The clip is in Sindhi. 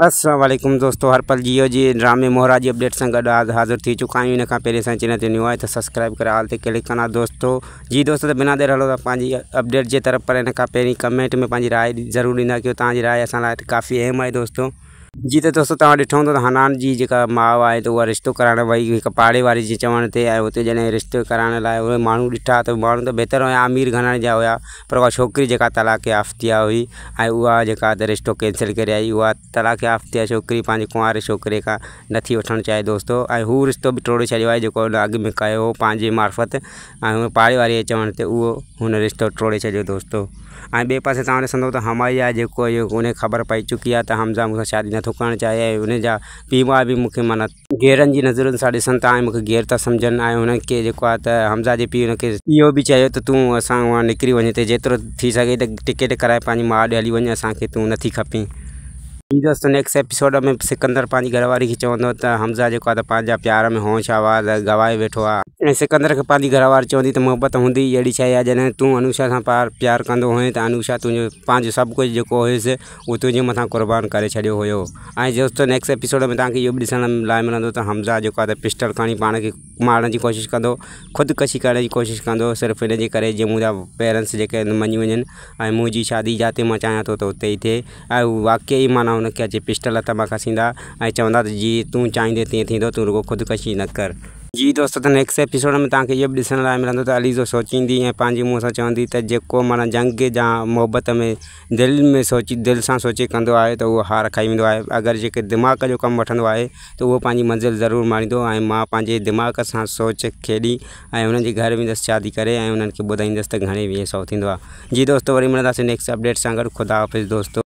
السلام عليڪم دوستو هر پل جيو جي ڊرامي مهرا جي اپڊيٽ سان گڏ آز حاضر ٿي چڪا آهيون ان کان پهرين اسان چينل تي نيو آهي ته سبسڪرائب ڪري آل تي ڪلڪ ڪندا دوستو جي دوستو ته بنا دير هلو ته پنهنجي اپڊيٽ جي طرف پر ان کان پهرين ڪمينٽ ۾ پنهنجي راء ضرور ڏيندا ڪيو توهان جي راء اسان لاء ڪافي اهم آهي دوستو جي ته دوستو توهان ڏٺو هوندو ته حنان جي جيڪا ماء آهي ته اها رشتو ڪرائڻ وئي هڪ پاڙي واري جي چوڻ تي ۽ اتي جڏهن رشتو ڪرائڻ لاء اهي ماڻهو ڏٺا ته ماڻهو ته بهتر هيا امير گهراڻي جا هيا پر اها ڇوڪري جيڪا طلاق يافته هئي ۽ اها جيڪا ته رشتو ڪينسل ڪري آئي اها طلاق يافته ڇوڪري پنهنجي ڪنواري ڇوڪري کان نٿي وٺڻ چاهي دوستو ۽ هو رشتو به ٽوڙي ڇڏيو آهي جيڪو هن اڳ ۾ ڪيو هو پنهنجي معرفت ۽ پاڙي واري جي چوڻ تي اهو هن رشتو ٽوڙي ڇڏيو دوستو. ۽ ٻئي پاسي توهان ڏسندو ته همايا جيڪو اهو ان کي خبر پئي چڪي آهي ته حمزه مون سان شادي نٿو ڪرڻ چاهي ۽ ان جا پيء ماء به مون کي معنيٰ غيرن جي نظرن سان ڏسن ٿا ۽ مون کي غير ٿا سمجهن ۽ هن کي جيڪو آهي ته حمزه جي پيء هن کي اهو به چيو ته تون اسان کان نڪري وڃ هتي جيترو ٿي سگهي ته ٽڪيٽ ڪرائي پنهنجي ماء ڏي هلي وڃ اسان کي تون نٿي کپين. جي دوستو نيڪسٽ ايپيسوڊ ۾ سڪندر پنهنجي گهر واري کي چوندو ته حمزه جيڪو آهي ته پنهنجا پيار ۾ هوش حواس گوائي ويٺو آهي ۽ سڪندر کي پنهنجي گهر واري چوندي ته محبت هوندي ئي اهڙي شيء آهي جڏهن تون انوشا سان پيار ڪندو هئين ته انوشا تنهنجو پنهنجو سڀ ڪجهه جيڪو هيس اهو تنهنجي مٿان قربان ڪري ڇڏيو هيو ۽ دوستو نيڪسٽ ايپيسوڊ ۾ توهان کي اهو به ڏسڻ لاء ملندو ته حمزه جيڪو آهي ته پسٽل کڻي پاڻ کي مارڻ جي ڪوشش ڪندو خودڪشي ڪرڻ جي ڪوشش ڪندو صرف ان جي ڪري جيئن منهنجا پيرنٽس جيڪي آهن مڃي وڃن ۽ منهنجي شادي جاتي مان چاهيان ٿو ته اتي ئي ٿئي ۽ هو واقعي ئي معنيٰ هن کي اچي پسٽل هٿ مان کسيندا ۽ چوندا ته جيئن تون چاهيندين تيئن ٿيندو تون رڳو خودڪشي نه ڪر. جي دوستو ته نيڪسٽ ايپيسوڊ ۾ توهان کي اهو به ڏسڻ لاء ملندو ته عليزو سوچيندي ۽ پنهنجي منهن سان چوندي ته جيڪو معنيٰ جنگ يا محبت ۾ دل ۾ سوچي دل سان سوچي ڪندو آهي ته اهو هار کائي ويندو آهي اگر جيڪي دماغ جو ڪم وٺندو آهي ته اهو پنهنجي منزل ضرور ماڻيندو ۽ مان پنهنجي دماغ سان سوچ کيڏي ۽ انهن جي گهر ويندس شادي ڪري ۽ انهن کي ٻڌائيندس ته گهڻي ويهه سئو ٿيندو آهي جي دوستو وري ملنداسين نيڪسٽ اپڊيٽ سان گڏ خدا حافظ دوستو.